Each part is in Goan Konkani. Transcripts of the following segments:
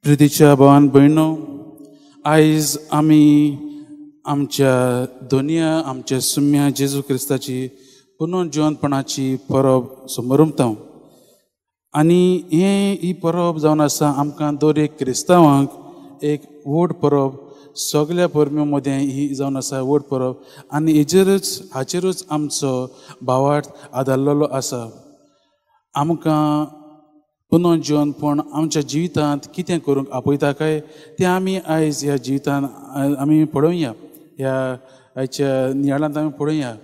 प्रितीच्या भावान भयणो, आयज आमी आमच्या दोनया आमच्या सुम्या जेजू क्रिस्ताची पुनर्जिवनपणाची परब समरमता आनी हें ही परब जावन आसा आमकां दर एक क्रिस्तांवांक एक व्हड परब, सगळ्या परब्यो मदें ही जावन आसा व्हड परब आनी हेजेरच हाचेरूच आमचो भावार्थ आदारलेलो आसा। आमकां पुनर्जिवनपण आमच्या जिवितांत कितें करूंक आपयता काय तें आमी आयज ह्या जिवितांत आमी पळोवया, ह्या आयच्या नियाळांत आमी पळोवया।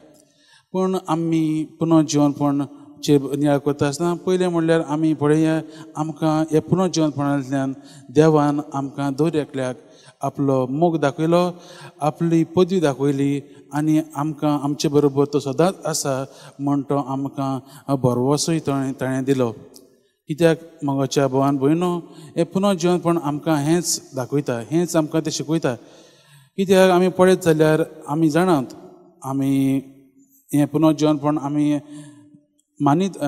पूण आमी पुनर्जिवनपणचेर नियाळ करता आसतना पयलें म्हणल्यार आमी पळोवया आमकां ह्या पुनर्जिवनपणांतल्यान देवान आमकां दर एकल्याक आपलो मोग दाखयलो, आपली पदवी दाखयली आनी आमकां आमचे बरोबर तो सदांच आसा म्हण तो आमकां भरवसोय ताणें दिलो। कित्याक मोगाच्या भावान भयणो, हें पुनर्जिवनपण आमकां हेंच दाखयता, हेंच आमकां तें शिकयता। कित्याक आमी पळयत जाल्यार आमी जाणात आमी हें पुनर्जिवनपण आमी मानीत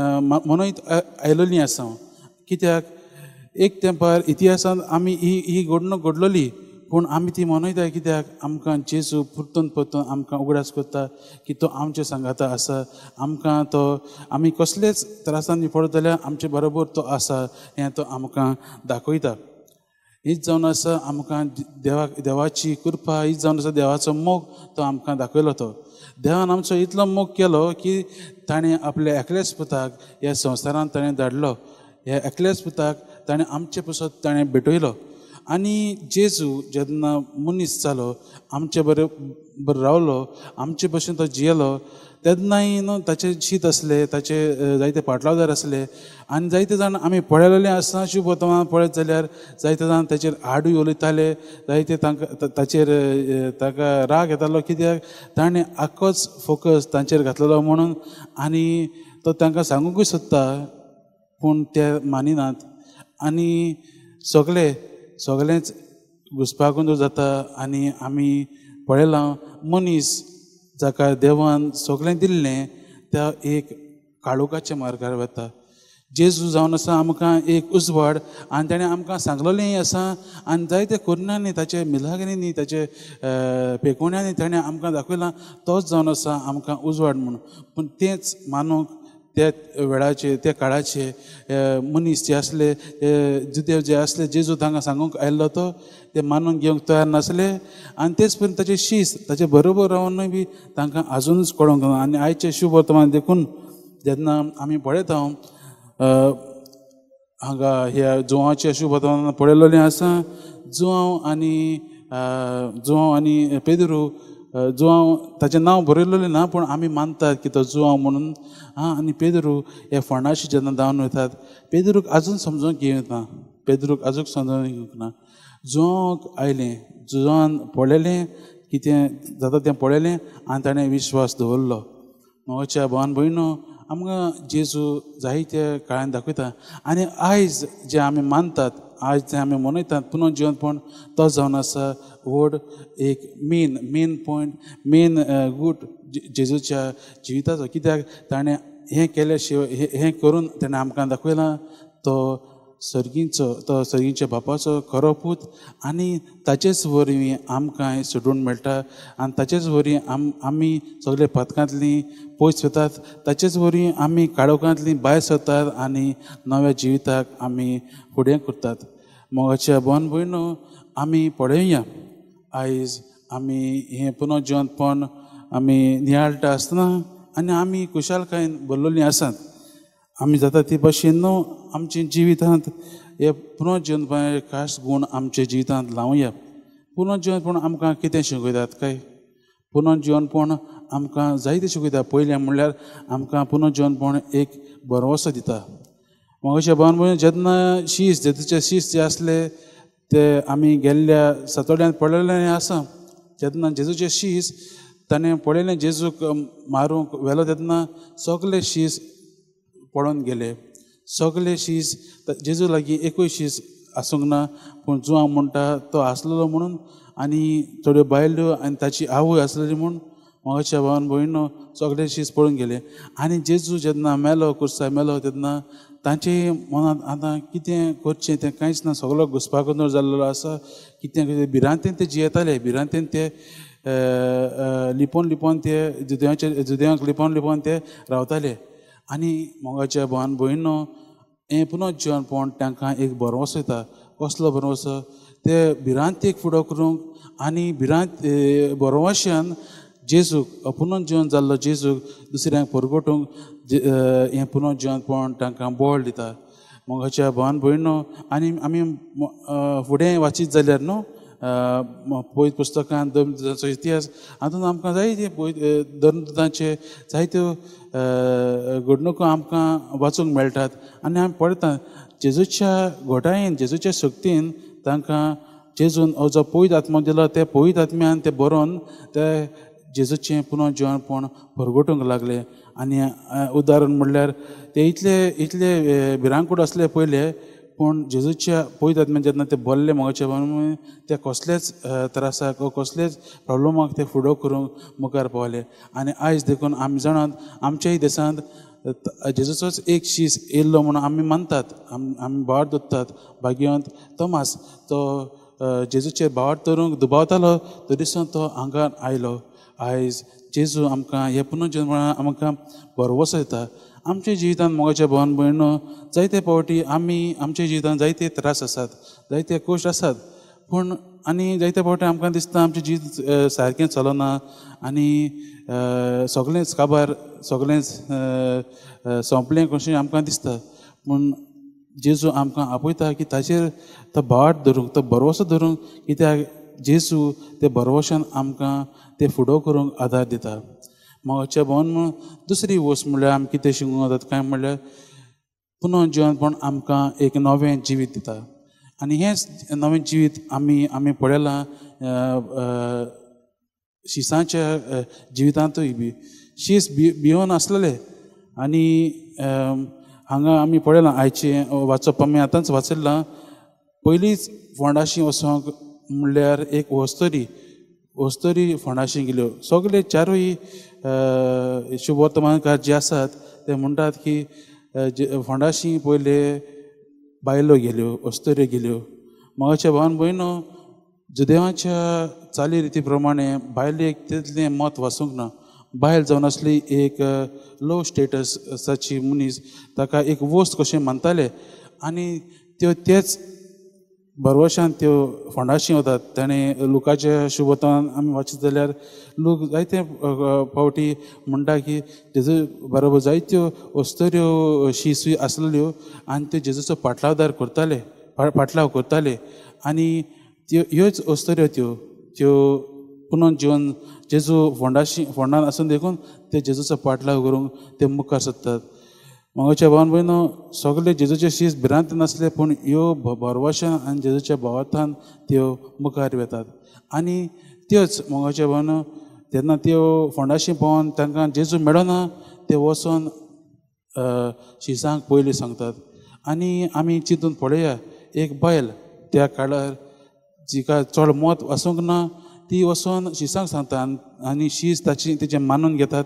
मनयत आयलेलीं आसा। कित्याक एक तेंपार इतिहासांत आमी ही ही घडणूक घडलेली, पूण आमी ती मनयता कित्याक आमकां जेजू परतून परतून आमकां उगडास करता की तो आमचे सांगाता आसा, आमकां तो आमी कसलेच त्रासांनी पडत जाल्यार आमचे बरोबर तो आसा हें तो आमकां दाखयता। हीच जावन आसा आमकां देवाक देवाची कृपा, हीच जावन आसा देवाचो मोग तो आमकां दाखयलो। तो देवान आमचो इतलो मोग केलो की ताणें आपल्या एकल्याच पुताक ह्या संवसारांत ताणें धाडलो, ह्या एकल्याच पुताक ताणें आमचे पासत ताणें भेटयलो आनी जेजू जेन्ना मनीस जालो आमचे बरोबर रावलो, आमचे भशेन तो जियेलो, तेन्नाय न्हू ताचे शीत आसले, ताचे जायते पाटलावदार आसले आनी जायते जाण आमी पळयलेलें आसना शुभ वर्तमान पळयत जाल्यार जायते जाण ताचेर आडूय उलयताले, जायते तांकां ताचेर ताका राग येतालो कित्याक ताणें आख्खोच फोकस तांचेर घातलेलो म्हणून आनी तो तांकां सांगुंकूय सोदता पूण ते मानिनात आनी सगळे सगळेंच घुसपागोंदळ जाता। आनी आमी पळयलां मनीस जाका देवान सगळें दिल्लें त्या एक काळोखाच्या मार्गार वता। जेजू जावन आसा आमकां एक उजवाड आनी ताणें आमकां सांगलेलेंय आसा आनी जायते कोरण्यांनी ताचे मिलाग्रींनी ताचे पेकोण्यांनी ताणें आमकां दाखयलां तोच जावन आसा आमकां उजवाड म्हूण। पूण तेंच मानूंक त्या वेळाचे त्या काळाचे मनीस जे आसले जुदेव जे आसले जेजू तांकां सांगूंक आयिल्लो तो ते मानून घेवंक तयार नासले आनी तेच पर्यंत ताचे शिस्त ताचे बरोबर रावनूय बी तांकां आजुनूच कळोंक ना। आनी आयचें शुभ वर्तमान देखून जेन्ना आमी पळयता हांगा ह्या जुवांचें शुभ वर्तमान पळयलेलें आसा, जुवांव आनी पेद्रू, जुवांव ताचें नांव बरयलेलें ना पूण आमी मानतात की तो जुवांव म्हणून आं, आनी पेद्रू हे फोंडाशी जेन्ना धांवन वतात पेद्रूक आजून समजूंक येवंक ना, पेद्रूक आजून समजून येवंक ना। जुवांक आयलें, जुवान पळयलें कितें जाता तें पळयलें आनी ताणें विश्वास दवरलो। मोगाच्या भावान भयणो, आमकां जेजू जायत्या काळान दाखयता आनी आयज जें आमी मानतात, आयज जें आमी मनयतात पुनर्जिवनपण तो जावन आसा व्हड एक मेन मेन पॉयंट मेन गूट जेजूच्या जिविताचो। कित्याक ताणें हें केल्या शिवाय हें करून ताणें आमकां दाखयलां तो सर्गींचो, तो सर्गींच्या बापाचो खरो पूत आनी ताचेच वरवीं आमकां सोडून मेळटा आनी ताचेच वरवीं आमी सगळे पथकांतलीं पयस वतात, ताचेच वरवीं आमी काळोखांतलीं भायर सरतात आनी नव्या जिविताक आमी फुडें करतात। मोगाच्या भावान भयणो, आमी पळोवया आयज आमी हें पुनर्जिवनपण आमी नियाळटा आसतना आनी आमी खुशालकायेन भरलेलीं आसात। आमी जाता ती भशेन न्हू आमच्या जिवितांत हे पुनर्जिवनपणाचे खास गूण आमच्या जिवितांत लावया। पुनर्जिवनपण आमकां कितें शिकयतात काय? पुनर्जिवनपण आमकां जायतें शिकयता। पयलें म्हणल्यार आमकां पुनर्जिवनपण एक भरवंसो दिता। मोगाच्या भावान भयणीनो, जेन्ना शीस जेजूचे शीस जे आसले ते आमी गेल्ल्या सातोड्यांत पळयलें आसा, जेन्ना जेजूचे शीस ताणें पळयलें जेजूक मारूंक व्हेलो तेन्ना सगळे शीस पळोवन गेले, सगळे शीस जेजू लागीं एकूय शीस आसूंक ना, पूण जुवांव म्हणटा तो आसलेलो म्हणून आनी थोड्यो बायल्यो आनी ताची आवय आसलेली म्हूण, मोगाच्या भावान भयणो सगळे शीस पळून गेले. आनी जेजू जेन्ना मेलो, कुर्सार मेलो, तेन्ना तांचे मनांत आतां कितें करचें तें कांयच ना, सगळो घुसपागोंदळ जाल्लो आसा. कितें कितें भिरांतेन ते जियेताले, भिरांतेन ते लिपोवन लिपोवन ते जुदेवाचे जुदेवांक लिपोवन लिपोवन ते रावताले. आनी मोगाच्या भावान भयणो हें पुनर्जिवनपण तांकां एक भरवंसो येता. कसलो भरवंसो? ते भिरांतेक फुडो करूंक आनी भिरांत भरवंशान जेजूक पुनर्जिवन जाल्लो जेजूक दुसऱ्यांक परगटूंक हें पुनर्जिवनपण तांकां बळ दिता. मोगाच्या भावान भयणो आनी आमी फुडें वाचीत जाल्यार न्हू पवित्र पुस्तकांत धर्मदूतांचो इतिहास हातूंत आमकां जायते धर्मदूतांचे जायत्यो घडणुको आमकां वाचूंक मेळटात. आनी आमी पळयता जेजूच्या घोटायेन, जेजूच्या शक्तीन तांकां जेजून हो जो पवित्र आत्मो दिलो, ते पवित्र आत्म्यान ते बरोवन ते जेजूचें पुनर्जिवनपण परगटूंक लागले. आनी उदाहरण म्हणल्यार ते इतले इतले भिरांकूळ आसले पयले, पूण जेजूच्या पवित्र आत्म्यान जेन्ना ते बोल्ले मोगाच्या भावान, ते कसलेच त्रासाक कसलेच प्रॉब्लमाक ते फुडो करूंक मुखार पावले. आनी आयज देखून आमी जाणात आमच्याय देशांत जेजूचोच एक शीस येयल्लो म्हणून आमी मानतात, आमी भावार दवरतात. भाग्यवंत तोमास तो जेजूचेर भावार दवरूंक दुबावतालो, तरी सुद्दां तो हांगा आयलो. आयज जेजू आमकां हे पुनर्जन्म आमकां भरवंसो दिता. आमच्या जिवितांत मोगाच्या भावान भयणो जायते फावटी आमी आमच्या जिवितांत जायते त्रास आसात, जायते कश्ट आसात, पूण आनी जायते फावटी आमकां दिसता आमचें जिवीत सारकें चलना आनी सगळेंच काबार, सगळेंच सोंपलें कशें आमकां दिसता. पूण जेजू आमकां आपयता की ताचेर तो भावार्थ धरूंक, तो भरवंसो धरूंक, कित्याक जेजू ते भरवंशान आमकां ते फुडो करूंक आदार दिता. मोगाच्या भावान म्हूण दुसरी वस्त म्हणल्यार आमी कितें शिकूंक वतात काय म्हणल्यार पुनर्जिवनपण आमकां एक नवें जिवीत दिता. आनी हेंच नवें जिवीत आमी आमी पळयलां शिसांच्या जिवितांतूय बी शीस भियोन आसलेले. आनी हांगा आमी पळयलां आयचें वाचप आमी आतांच वाचयलां, पयलींच फोंडाशी वचोंक म्हणल्यार एक वस्तोरी फोंडाशी गेल्यो. सगळे चारूय शुभवर्तमानकार जे आसात ते म्हणटात की फोंडाशी पयले बायलो गेल्यो, अस्तुऱ्यो गेल्यो. मोगाच्या भावान भयणो जुदेवाच्या चाली रिती प्रमाणे बायलेक तितलें मत वाचूंक ना. बायल जावन आसली एक लो स्टेटसाची मनीस, ताका एक वस्त कशें मानताले आनी त्यो तेच भरवशान त्यो फोंडाशी वतात. ताणें लुकाच्या शुभतान आमी वाचीत जाल्यार लोक जायते फावटी म्हणटा की जेजू बरोबर जायत्यो अस्तुऱ्यो शिसूय आसलेल्यो आनी त्यो जेजूचो पाटलावदार करताले, पाटलाव करताले. आनी त्यो ह्योच अस्तुऱ्यो त्यो त्यो पुनर्जिवन जेजू फोंडाशी फोंडान आसून देखून ते जेजूचो पाटलाव करूंक ते मुखार सरतात. मोगाच्या भावान भयणो सगळे जेजूचे शीस भिरांत नासले, पूण ह्यो भरवशान आनी जेजूच्या भावार्थान त्यो मुखार वेतात. आनी त्योच मोगाच्या भावान तेन्ना त्यो फोंडाशी पावोन तांकां जेजू मेळना, ते वचोन शिसांक पयलीं सांगतात. आनी आमी चिंतून पळया, एक बायल त्या काळार जिका चड मत आसूंक ना ती वचोन शिसांक सांगता आनी शीस ताची तेजें मानून घेतात.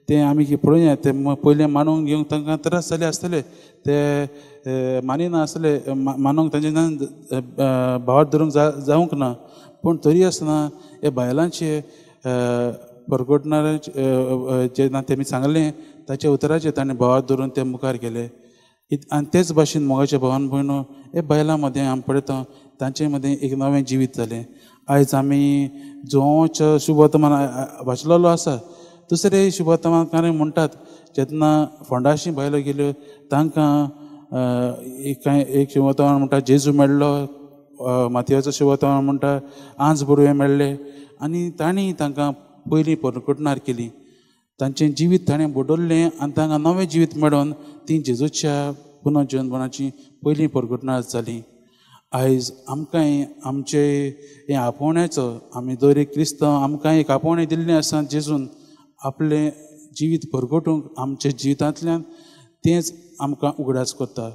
तें आमी पळोवया, तें पयलें मानून घेवंक तांकां त्रास जाले आसतले, ते मानिना आसले, मानूंक तांचे भावार्थ धरूंक जावंक ना. पूण तरी आसतना हे बायलांचे परगटणारे जेन्ना तेमी सांगलें ताच्या उतराचेर ताणें भावार्थ धरून ते मुखार गेले. आनी तेच भाशेन मोगाच्या भावान भयणो हे बायलां मदें आमी पळयता तांचे मदें एक नवें जिवीत जालें. आयज आमी जुवांच्या शुभवर्तमान वाचलेलो आसा. दुसरे शुभवर्तमानकार म्हणटात जेन्ना फोंडाशी बायलो गेल्यो तांकां कांय एक शुभवर्तमान म्हणटा जेजू मेळ्ळो, मातयेचो शुभवर्तमान म्हणटा आंज बुडवे मेळ्ळे आनी तांणी तांकां पयलीं परगटणार केली. तांचें जिवीत ताणें बदल्लें आनी तांकां नवें जिवीत मेळोवन ती जेजूच्या पुनर्जिवनपणाची पयलीं परगटणार जाली. आयज आमकांय आमचे हें आपोवण्याचो आमी दर एक क्रिस्तांव आमकां एक आपोवणें दिल्लें आसा जेजून आपलें जिवीत परगटूंक आमच्या जिवितांतल्यान तेंच आमकां उगडास करता.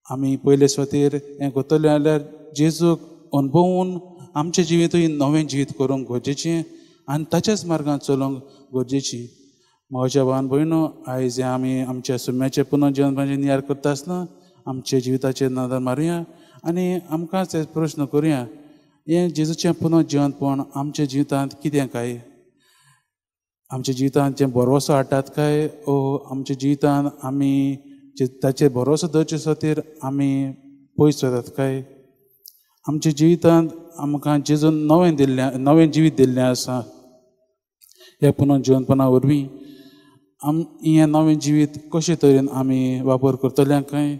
आमी पयले सुवातेर हें करतले जाल्यार जेजूक अणभवून आमचें जिवितूय नवें जिवीत करूंक गरजेचें आनी ताच्याच मार्गान चलोवंक गरजेची। म्हज्या भावान भयणो, आयज हें आमी आमच्या सुम्याचें पुनर्जिवनपणाचें नियाळ करता आसतना आमच्या जिविताचेर नदर मारुया आनी आमकांच प्रश्न करुया, हें जेजूचें पुनर्जिवनपण आमच्या जिवितांत कितें काय? आमच्या जिवितांत जें भरवंसो हाडटात काय ओ आमच्या जिवितांत आमी ताचेर भरवंसो दवरचे खातीर आमी पयस वतात काय? आमच्या जिवितांत आमकां जेजून नवें दिल्लें, नवें जिवीत दिल्लें आसा। ह्या पुनर्जिवनपणा वरवीं हें नवें जिवीत कशे तरेन आमी वापर करतले काय?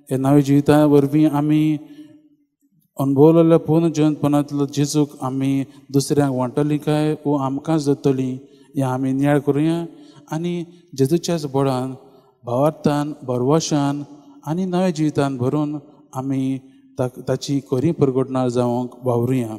ह्या नव्या जिविता वरवीं आमी अणभवलेल्या पुनर्जिवनपणांतलो जेजूक आमी दुसऱ्यांक वांटली काय वो आमकांच दवरतली, हें आमी नियाळ करुया आनी जेजूच्याच बळान, भावार्थान, भरवशान आनी नव्या जिवितान भरून आमी ताची खरी परगटणां जावंक वावरुया।